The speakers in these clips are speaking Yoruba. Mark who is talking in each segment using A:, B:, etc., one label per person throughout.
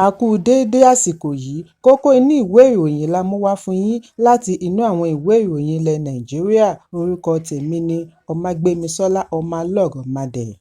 A: A kú déédé àsìkò yìí. Kókó inú ìwé ìròyìn la mú wá fún yín láti inú àwọn ìwé ìròyìn ilẹ̀ Nàìjíríà. Orúkọ tèmi ni Ọmágbémisọ́lá Ọmọlọ́rọ̀madẹ̀.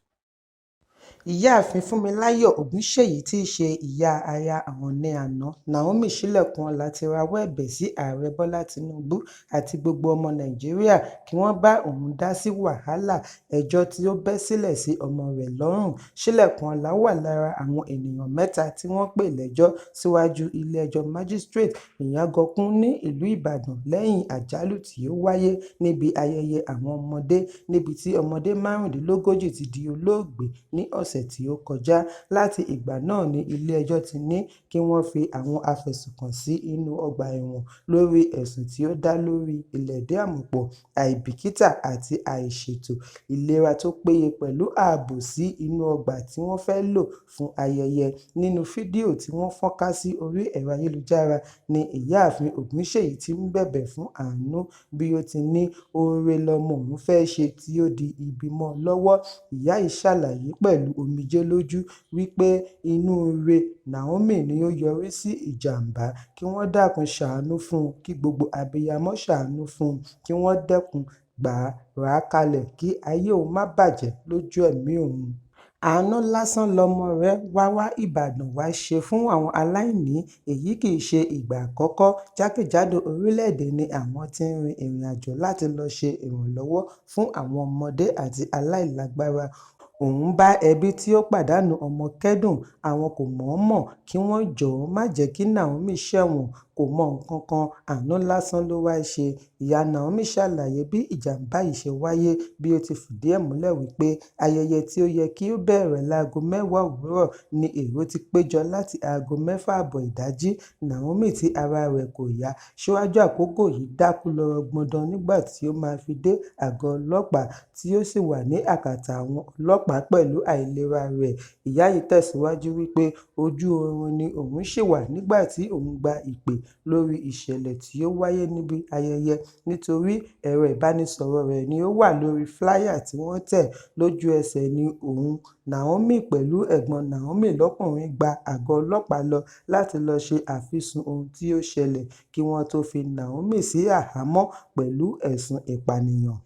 A: Ìyáàfin Fúnmiláyọ̀ Ògúnṣèyí tí í ṣe ìyá aya Oòní àná Naomi Ṣílẹ̀kùnọlá ti rawọ́ ẹ̀bẹ̀ sí Ààrẹ Bọ́lá Tinubu àti gbogbo ọmọ Nàìjíríà kí wọ́n bá òun dá sí wàhálà ẹjọ́ tí ó bẹ́ sílẹ̀ sí ọmọ rẹ̀ lọ́rùn. Ṣílẹ̀kùnọlá wà lára àwọn ènìyàn mẹ́ta tí wọ́n pè lẹ́jọ́ síwájú ilé-ẹjọ́ Májísíréètì Ìyágankú ní ìlú Ìbàdàn lẹ́yìn àjálù tí ó wáyé níbi ayẹyẹ àwọn ọmọdé níbi tí ọmọdé 35 ti di olóògbé ní ọ̀sẹ̀ tí ó kọjá. Láti ìgbà náà ni ilé-ẹjọ́ ti ní kí wọ́n fi àwọn afẹ̀sùnkàn sí inú ọgbà ẹ̀wọ̀n lórí ẹ̀sùn tí ó dá lórí ìlẹ̀dí-àmọ̀pọ̀ àìbìkítà àti àìṣètò ìlera tó péye pẹ̀lú ààbò sí inú ọgbà tí wọ́n fẹ́ lò fún ayẹyẹ. Nínú fídíò tí wọ́n fọ́nká sí orí ẹ̀rọ ayélujára ní Ìyáàfin Ògúnṣèyí ti ń bẹ̀bẹ̀ fún àánú bí ó ti ní oore lọmọ òun fẹ́ ṣe tí ó di ibi mọ́ lọ́wọ́. Ìyá yìí ṣàlàyé pẹ̀lú omijé lójú wípé inúure Naomi ni ó yọrí sí ìjàm̀bá, kí wọ́n dákun ṣàánú fún un, kí gbogbo abiyamọ ṣàánú fún un, kí wọ́n dákun gbà á kalẹ̀ kí ayé òun má bàjẹ́ lójú ẹ̀mí òun. Àánú lásán lọmọ rẹ̀ wá wá Ìbàdàn wàá ṣe fún àwọn aláìní, èyí kì í ṣe ìgbà àkọ́kọ́. Jákèjádò orílẹ̀-èdè ni àwọn ti ń rin ìrìnàjò láti lọ́ọ́ ṣe ìrànlọ́wọ́ fún àwọn ọmọdé àti aláìlágbára. Òun bá ẹbí tí ó pàdánù ọmọ kẹ́dùn, àwọn kò mọ̀ọ́mọ̀, kí wọ́n jọ̀ọ́ má jẹ́ kí Naomi ṣẹ̀wọ̀n, kò mọ nǹkan kan, àánú lásán ló wáá ṣe. Ìyá Naomi ṣàlàyé bí ìjàm̀bá yìí ṣe wáyé bí ó ti fìdí ẹ̀ múlẹ̀ wípé ayẹyẹ tí ó yẹ kí ó bẹ̀rẹ̀ láago 10 òwúrọ̀ ni èrò ti péjọ láti aago 6:30 ìdájí. Naomi tí ara rẹ̀ kò yá síwájú àkókò yìí dákú lọ rangbọndan nígbà tí ó máa fi dé àgọ́ ọlọ́pàá tí ó sì wà ní àkàtà àwọn ọlọ́pàá pẹ̀lú àìlera rẹ̀. Ìyá yìí tẹ̀síwájú wípé ojú oorun ni òun ṣì wà nígbà tí òun gba ìpè lórí ìṣẹ̀lẹ̀ tí ó wáyé níbi ayẹyẹ nítorí ẹ̀rọ ìbánisọ̀rọ̀ rẹ̀ ni ó wà lórí flier tí wọ́n tẹ̀. Lójú ẹsẹ̀ ni òun, Naomi pẹ̀lú ẹ̀gbọ́n Naomi lọ́kùnrin gba àgọ́ ọlọ́pàá lọ láti lọ́ọ́ ṣe àfisùn ohun tí ó ṣẹlẹ̀ kí wọ́n tóó fi Naomi sí àhámọ́ pẹ̀lú ẹ̀sùn ìpànìyàn.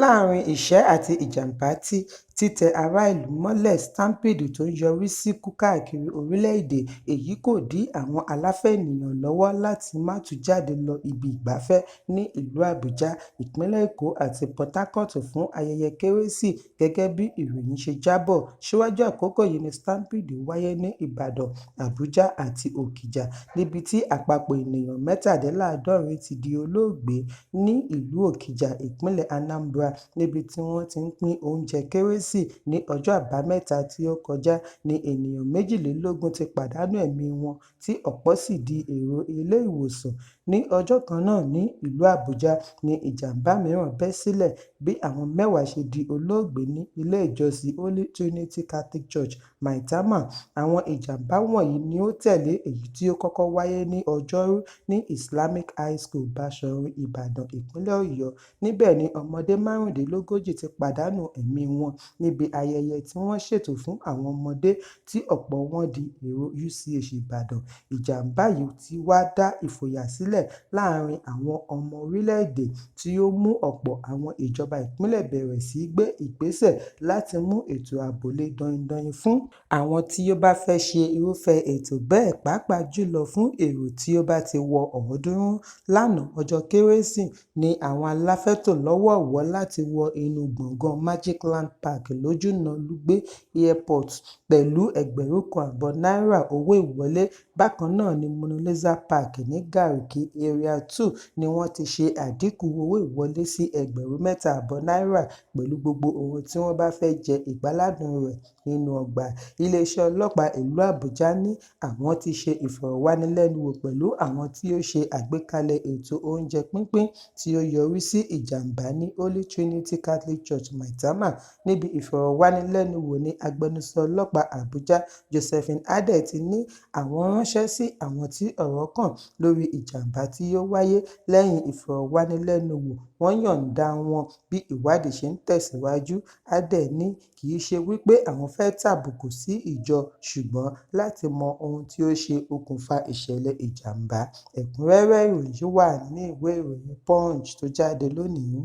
A: Láàrin ìṣẹ́ àti ìjàm̀bá tí títẹ ará ìlú mọ́lẹ̀ stampede tó ń yọrí síkú káàkiri orílẹ̀-èdè, èyí kò dí àwọn aláfẹ́ ènìyàn lọ́wọ́ láti má tún jáde lọ ibi ìgbafẹ́ ní ìlú Àbújá, ìpínlẹ̀ Èkó àti Port Harcourt fún ayẹyẹ Kérésì gẹ́gẹ́ bí ìròyìn ṣe jábọ̀. Síwájú àkókò yìí ni stampede wáyé ní Ìbàdàn, Àbújá àti Okija níbi tí àpapọ̀ ènìyàn 77 ti di olóògbé ní ìlú Okija, ìpínlẹ̀ Anambra níbi tí wọ́n ti ń pín oúnjẹ Kérésì ní ọjọ́ Àbámẹ́ta tí ó kọjá ní ènìyàn 22 ti pàdánù ẹ̀mí wọn tí ọ̀pọ̀ sì di èrò ilé-ìwòsàn. Ní ọjọ́ kan náà ní ìlú Àbújá ní ìjàm̀bá mìíràn bẹ́ sílẹ̀ bí àwọn 10 ṣe di olóògbé ní ilé-ìjọsìn Holy Trinity Catholic Church, Maitama. Àwọn ìjàm̀bá wọ̀nyí ni ó tẹ̀lé èyí tí ó kọ́kọ́ wáyé ní Ọjọ́rú ní Islamic High School, Bashorun, Ìbàdàn, ìpínlẹ̀ Ọ̀yọ́. Níbẹ̀ ni ọmọdé 35 ti pàdánù ẹ̀mí wọn níbi ayẹyẹ tí wọ́n ṣètò fún àwọn ọmọdé tí ọ̀pọ̀ wọn di èrò UCH Ìbàdàn. Ìjàm̀bá yìí ti wá dá ìfòyà sílẹ̀ láàrin àwọn ọmọ orílẹ̀-èdè tí ó mú ọ̀pọ̀ àwọn ìjọba ìpínlẹ̀ bẹ̀rẹ̀ sí í gbé ìgbésẹ̀ láti mú ètò ààbò le daindain fún àwọn tí ó bá fẹ́ ṣe irúfẹ́ ètò bẹ́ẹ̀, pàápàá jùlọ fún èrò tí ó bá ti wọ 300. Lánàá ọjọ́ Kérésì ni àwọn aláfẹ́ tò lọ́wọ̀ọ̀wọ́ láti wọ inú gbọ̀ngán Magic Land Park lójúnà Lùgbẹ̀ Airport pẹ̀lú 1,500 náírà owó ìwọlé. Bákan náà ní Monalisa Park ní Garki Area 2 ni wọ́n ti ṣe àdínkù owó ìwọlé sí 3,500 náírà pẹ̀lú gbogbo ohun tí wọ́n bá fẹ́ jẹ ìgbáládùn rẹ̀ nínú ọgbà. Iléeṣẹ́ ọlọ́pàá ìlú Àbújá ní àwọn ti ṣe ìfọ̀rọ̀wánilẹ́nuwò pẹ̀lú àwọn tí ó ṣe àgbékalẹ̀ ètò oúnjẹ pínpín tí ó yọrí sí ìjàm̀bá ní Holy Trinity Catholic Church, Maitama. Níbi ìfọ̀rọ̀wánilẹ́nuwò ní agbẹnusọ ọlọ́pàá Àbújá Josephine Adeh ti ní àwọn ránṣẹ́ ránṣẹ́ sí àwọn tí ọ̀rọ̀ kàn lórí ìjàm̀bá tí ó wáyé. Lẹ́yìn ìfọ̀rọ̀wánilẹ́nuwò, wọ́n yọ̀ǹda wọn bí ìwádìí ṣe ń tẹ̀síwájú. Adé ní kì í ṣe wípé àwọn fẹ́ tàbùkù sí ìjọ ṣùgbọ́n láti mọ ohun tí ó ṣe okùnfà ìṣẹ̀lẹ̀ ìjàm̀bá. Ẹ̀kúnrẹ́rẹ́ ìròyìn yìí wà nínú ìwé ìròyìn Punch tó jáde lónìí.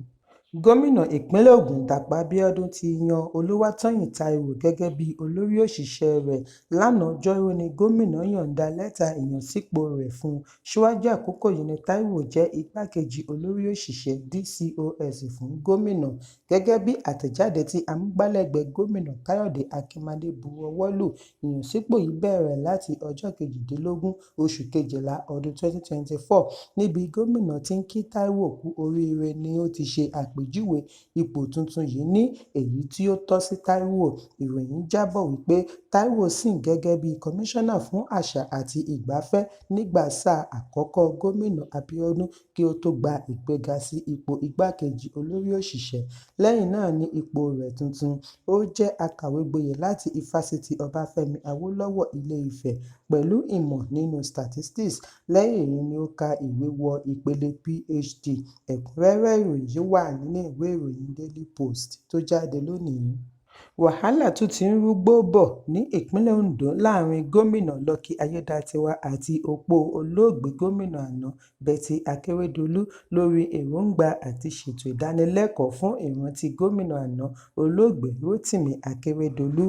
A: Gómìnà ìpínlẹ̀ Ògùn Dàpọ̀ Abíọ́dún ti yan Olúwatóyìn Táíwò gẹ́gẹ́ bí olórí òṣìṣẹ́ rẹ̀. Lánàá Ọjọ́rú ni gómìnà yọ̀ǹda lẹ́tà ìyànsípò rẹ̀ fún un. Síwájú àkókò yìí ni Táíwò jẹ́ igbákejì olórí òṣìṣẹ́ DCOS fún gómìnà. Gẹ́gẹ́ bí àtẹ̀jáde tí amúgbálẹ́gbẹ̀ẹ́ gómìnà Káyọ̀dé Akínmáde bu ọwọ́ lù, ìyànsípò yìí bẹ̀rẹ̀ láti ọjọ́ 18 oṣù kejìlá ọdún 2024. Níbi gómìnà ti ń kí Táíwò kú oríire ni ó ti ṣe àpèjúwe ipò tuntun yìí ní èyí tí ó tọ́ sí Táíwò. Ìròyìn jábọ̀ wípé Táíwò sìn gẹ́gẹ́ bí kọmíṣánná fún àṣà àti ìgbafẹ́ nígbà sáà àkọ́kọ́ gómìnà Abíọ́dún kí ó tó gba ìgbéga sí ipò igbákejì olórí òṣìṣẹ́ lẹ́yìn náà ní ipò rẹ̀ tuntun. Ó jẹ́ akàwégboyè láti Ifásitì Ọbáfẹ́mi Awólọ́wọ̀, Ilé-Ifẹ̀ pẹ̀lú ìmọ̀ nínú Statistics. Lẹ́yìn èyí ni ó ka ìwé wọ ìpele PhD. Ẹ̀kúnrẹ́rẹ́ ìròyìn yìí wà nínú ìwé ìròyìn Daily Post tó jáde lónìí. Wàhálà tún ti ń rúgbòó bọ̀ ní ìpínlẹ̀ Ondo láàrin Gómìnà Lucky Aiyedàatiwá àti opó olóògbé gómìnà àná Betty Akeredolu lórí èròńgbà àti ṣètò ìdánilẹ́kọ̀ọ́ fún ìrántí gómìnà àná Olóògbé Rotimi Akeredolu.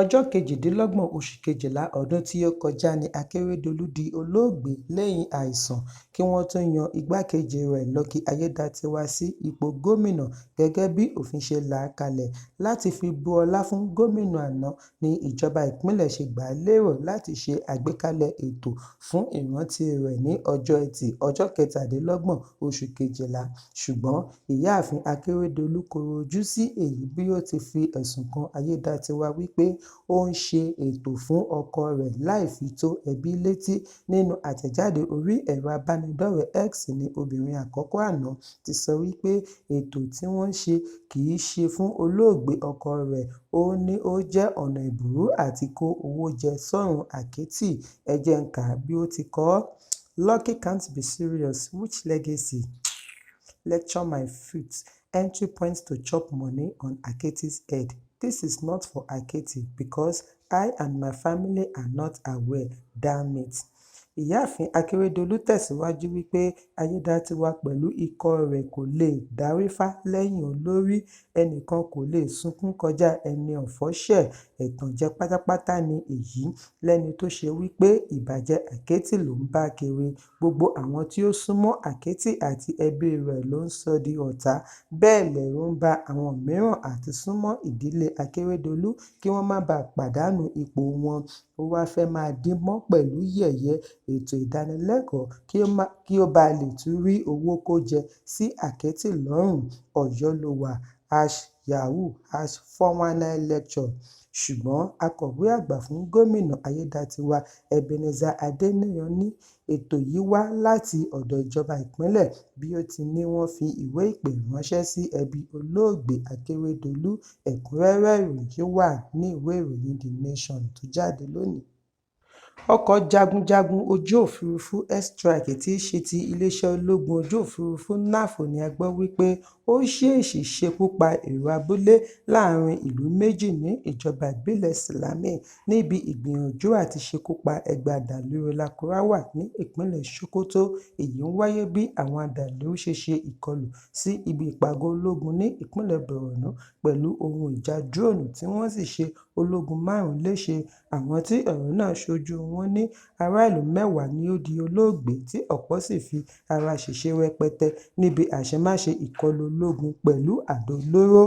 A: Ọjọ́ 28 oṣù kejìlá ọdún tí ó kọjá ní Akeredolu di olóògbé lẹ́yìn àìsàn, kí wọ́n tó yan igbákejì rẹ̀ Lucky Aiyedàatiwá sí ipò gómìnà gẹ́gẹ́ bí òfin ṣe là kalẹ̀. Láti fi bu ọlá fún gómìnà àná ní ìjọba ìpínlẹ̀ ṣe gbà lérò láti ṣe àgbékalẹ̀ ètò fún ìrántí rẹ̀ ní ọjọ́ Ẹtì, ọjọ́ 27 oṣù kejìlá. Ṣùgbọ́n Ìyáàfin Akeredolu kọ̀rọ̀ ojú sí èyí bí ó ti fi ẹ̀sùn kan Aiyedàatiwá wípé ó ń ṣe ètò fún ọkọ rẹ̀ láì fi tó ẹbí létí. Nínú àtẹ̀jáde orí ẹ̀rọ ìbánidọ́rẹ̀ẹ́ X ní obìnrin àkọ́kọ́ àná ti sọ wípé ètò tí wọ́n ṣe kì í ṣe fún olóògbé ọkọ rẹ̀, ó ní ó jẹ́ ọ̀nà ẹ̀bùrú àti kó owó jẹ sọ́rùn àkẹ́tì. Ẹ jẹ́ n kà á bí ó ti kọ ọ́. "Lucky can't be serious, which legacy? Lecture my foot. Entry point to chop money on Aketi's head. This is not for Aketi because I and my family are not aware, damn it." Ìyáàfin Akeredolu tẹ̀síwájú wípé Aiyedàatiwá pẹ̀lú ikọ̀ rẹ̀ kò lè dárífá lẹ́yìn olórí, ẹnìkan kò lè sunkún kọjá ẹni ọ̀fọ̀ ṣẹ̀, ẹ̀tànjẹ pátápátá ni èyí lẹ́ni tó ṣe wípé ìbàjẹ́ Àkẹ́tì ló ń bá kiri. Gbogbo àwọn tí ó súnmọ́ Àkẹ́tì àti ẹbí rẹ̀ ló ń sọ di ọ̀tá, bẹ́ẹ̀ lẹ̀rù ń ba àwọn mìíràn àti súnmọ́ ìdílé Akeredolu kí wọ́n má baà pàdánù ipò wọn. Ó wáá fẹ́ẹ́ máa díbọ́n pẹ̀lú yẹ̀yẹ́ ètò ìdánilẹ́kọ̀ọ́ kí ó bàa lè tún rí owó kó jẹ sí Àkẹ́tì lọ́rùn. Ọ̀yọ́ ló wà #Yahoo #419lecture. Ṣùgbọ́n akọ̀wé àgbà fún gómìnà Aiyedàatiwá Ebenezer Adeniran ní ètò yìí wá láti ọ̀dọ̀ ìjọba ìpínlẹ̀ bí ó ti ní wọ́n fi ìwé ìpè ránṣẹ́ sí ẹbí olóògbé Akeredolu. Ẹ̀kúnrẹ́rẹ́ ìròyìn yìí wà nínú ìwé ìròyìn The Nation tó jáde lónìí. Ọkọ̀ jagunjagun ojú òfurufú Air Strike tí í ṣe ti iléeṣẹ́ ológun ojú òfurufú NAF ní a gbọ́ wípé ó ṣèèṣì ṣekú pa èrò abúlé láàrin ìlú méjì ní ìjọba ìbílẹ̀ Silame níbi ìgbìyànjú àti ṣekú pa ẹgbẹ́ adàlúrú Lakurawa ní ìpínlẹ̀ Sokoto. Èyí ń wáyé bí àwọn adàlúrú ṣe ṣe ìkọlù sí ibi ìpàgọ́ ológun ní ìpínlẹ̀ Borno pẹ̀lú ohun ìjà dúróònù tí wọ́n sì ṣe ológun márùn-ún léṣe. Àwọn tí ọ̀rọ̀ náà ṣojú wọn ní ará ìlú mẹ́wàá ni ó di olóògbé tí ọ̀pọ̀ sì fi ara ṣèṣe rẹpẹtẹ níbi àṣemáṣe ìkọlù ológun pẹ̀lú àdó olóró.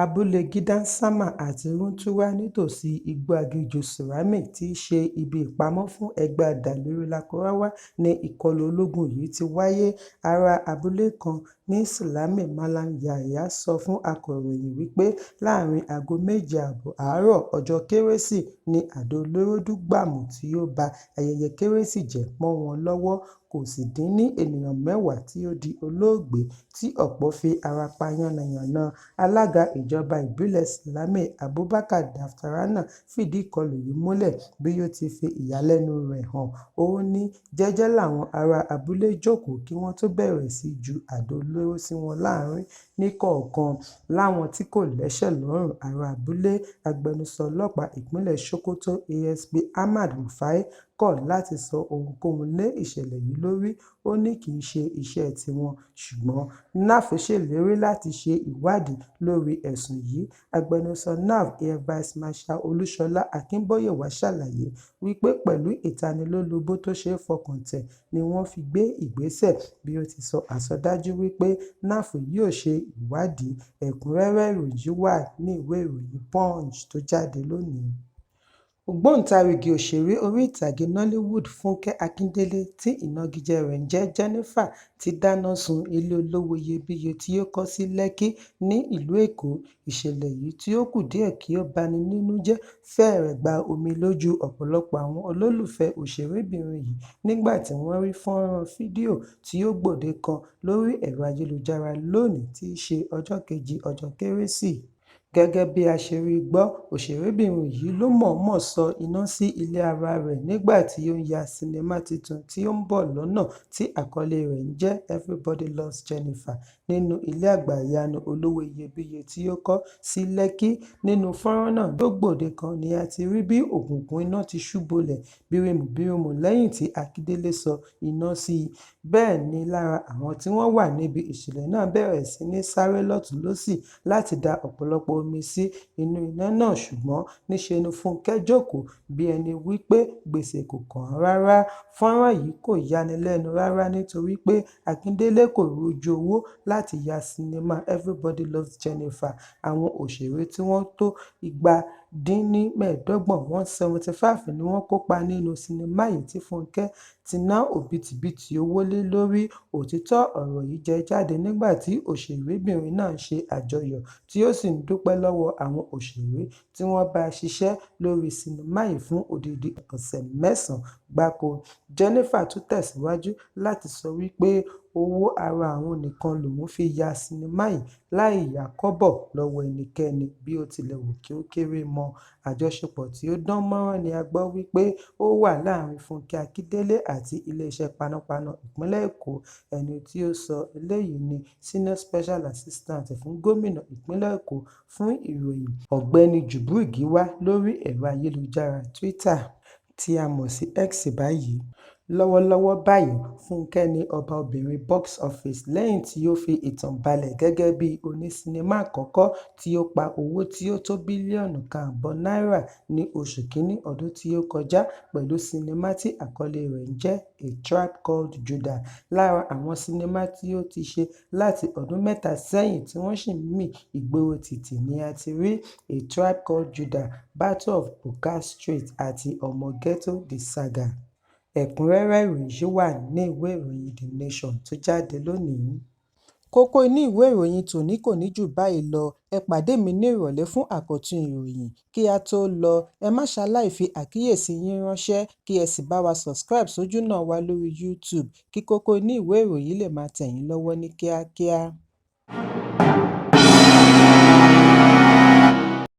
A: Abúlé Gidan Sama àti Funtua nítòsí igbó aginjù Silame tí í ṣe ibi ìpamọ́ fún ẹgbẹ́ adàlúrú Lakurawa ní ìkọlù ológun yìí ti wáyé. Ará abúlé kan Ní Silame, Mallam Yahaya sọ fún akọ̀ròyìn wípé láàárín aago 7:30 àárọ̀ ọjọ́ Kérésì ni àdó olóró dún gbàmù tí ó ba ayẹyẹ Kérésì jẹ́ mọ́ wọn lọ́wọ́, kò sì dín ní ènìyàn 10 tí ó di olóògbé tí ọ̀pọ̀ fi ara pa yánnayànna. Alága ìjọba ìbílẹ̀ Silame Abubakar Daftarana fìdí ìkọlù yìí múlẹ̀ bí ó ti fi ìyàlẹ́nu rẹ̀ hàn. Ó ní jẹ́jẹ́ làwọn ará abúlé jókòó kí wọ́n tó bẹ̀rẹ̀ sí í ju àdó olóró sí wọn láàárín níkọ̀ọ̀kan láwọn tí kò lẹ́sẹ̀ lọ́rùn ará abúlé. Agbẹnusọ ọlọ́pàá ìpínlẹ̀ Sokoto ASP Ahmad Rufai kọ̀ láti sọ ohunkóhun lé ìṣẹ̀lẹ̀ yìí lórí, ó ní kì í ṣe iṣẹ́ tiwọn, ṣùgbọ́n NAF ṣèlérí láti ṣe ìwádìí lórí ẹ̀sùn yìí. Agbẹnusọ NAF Air Vice Marshal Olúṣọlá Akínbóyèwá ṣàlàyé wípé pẹ̀lú ìtanilólobó tó ṣe é fọkàn tán ni wọ́n fi gbé ìgbésẹ̀, bí ó ti sọ àsọdájú wípé NAF yóò ṣe ìwádìí. Ẹ̀kúnrẹ́rẹ́ ìròyìn yìí wà ní ìwé ìròyìn Punch tó jáde lónìí. Ògbóǹtarìgì òṣèré orí ìtàgé Nollywood Fúnkẹ́ Akíndélé tí ìnagijẹ rẹ̀ ń jẹ́ Jennifer ti dáná sun ilé olówó iyebíye tí ó kọ́ sí Lẹ́kí ní ìlú Èkó. Ìṣẹ̀lẹ̀ yìí tí ó kù díẹ̀ kí ó bani nínú jẹ́ fẹ́rẹ̀ẹ́ gba omi lójú ọ̀pọ̀lọpọ̀ àwọn olólùfẹ́ òṣèrébìnrin yìí nígbà tí wọ́n rí fọ́nrán fídíò tí ó gbòde kan lórí ẹ̀rọ ayélujára lónìí tí í ṣe ọjọ́ kejì ọjọ́ Kérésì. Gẹ́gẹ́ bí a ṣe rí gbọ́, òṣèrébìnrin yìí ló mọ̀ọ́mọ̀ sọ iná sí ilé ara rẹ̀ nígbà tí ó ń ya sinimá titun tí ó ń bọ̀ lọ́nà tí àkọlé rẹ̀ ń jẹ́ Everybody Loves Jennifer nínú ilé àgbàyanu olówó iyebíye tí ó kọ́ sí Lẹ́kí. Nínú fọ́nrán náà tó gbòde kan ni a ti rí bí òkùnkùn iná ti ṣú bolẹ̀ birimùbirimù lẹ́yìn tí Akíndélé sọ iná sí i. Bẹ́ẹ̀ ni lára àwọn tí wọ́n wà níbi ìṣẹ̀lẹ̀ náà bẹ̀rẹ̀ sí ní sáré lọ́tùn-ún-lósì láti da ọ̀pọ̀lọpọ̀ omi sí inú iná náà, ṣùgbọ́n níṣe ni Fúnkẹ́ jókòó bí ẹni wípé gbèsè kò kàn án rárá. Fọ́nrán yìí kò yani lẹ́nu rárá nítorí pé Akíndélé kò rójú owó láti ya sinimá Everybody Loves Jennifer. Àwọn òṣèré tí wọ́n tó 225 175 ni wọ́n kópa nínú sinimá yìí tí Fúnkẹ́ ti ná òbítíbitì owó lé lórí. Òtítọ́ ọ̀rọ̀ yìí jẹ jáde nígbà tí òṣèrébìnrin náà ń ṣe àjọyọ̀ tí ó sì ń dúpẹ́ lọ́wọ́ àwọn òṣèré tí wọ́n bá a ṣiṣẹ́ lórí sinimá yìí fún odidi ọ̀sẹ̀ mẹ́sàn-án gbáko. Jennifer tún tẹ̀síwájú láti sọ wípé owó ara òun nìkan lòun fi ya sinimá yìí láì yá kọ́bọ̀ lọ́wọ́ ẹnikẹ́ni bí ó tilẹ̀ wù kí ó kéré mọ́. Àjọṣepọ̀ tí ó dán mọ́rán ni a gbọ́ wípé ó wà láàárín Fúnkẹ́ Akíndélé àti iléeṣẹ́ panápaná ìpínlẹ̀ Èkó. Ẹni tí ó sọ eléyìí ni Senior Special Assistant fún gómìnà ìpínlẹ̀ Èkó fún ìròyìn, Ọ̀gbẹ́ni Jubril Giwa lórí ẹ̀rọ ayélujára Twitter tí a mọ̀ sí X báyìí. Lọ́wọ́lọ́wọ́ báyìí, Fúnkẹ́ ni ọba obìnrin box office lẹ́yìn tí ó fi ìtàn balẹ̀ gẹ́gẹ́ bí onísinimá àkọ́kọ́ tí ó pa owó tí ó tó bílíọ̀nù 1.5 náírà ní oṣù kínní ọdún tí ó kọjá pẹ̀lú sinimá tí àkọlé rẹ̀ ń jẹ́ A Tribe Called Judah. Lára àwọn sinimá tí ó ti ṣe láti ọdún mẹ́ta sẹ́yìn tí wọ́n sì ń mi ìgboro tìtì ni a ti rí A Tribe Called Judah, Battle of Bukka Street àti Omo Ghetto: The Saga. Ẹ̀kúnrẹ́rẹ́ ìròyìn yìí wà ní ìwé ìròyìn The Nation tó jáde lónìí. Kókó inú ìwé ìròyìn tòní kò ní jù báyìí lọ. Ẹ pàdé mi ní ìrọ̀lẹ́ fún àkọ́tún ìròyìn. Kí á tó lọ, ẹ má ṣaláì fi àkíyèsí yín ránṣẹ́ kí ẹ sì bá wa subscribe sójúnà wa lórí YouTube kí kókó inú ìwé ìròyìn lè máa tẹ̀ yín lọ́wọ́ ní kíákíá.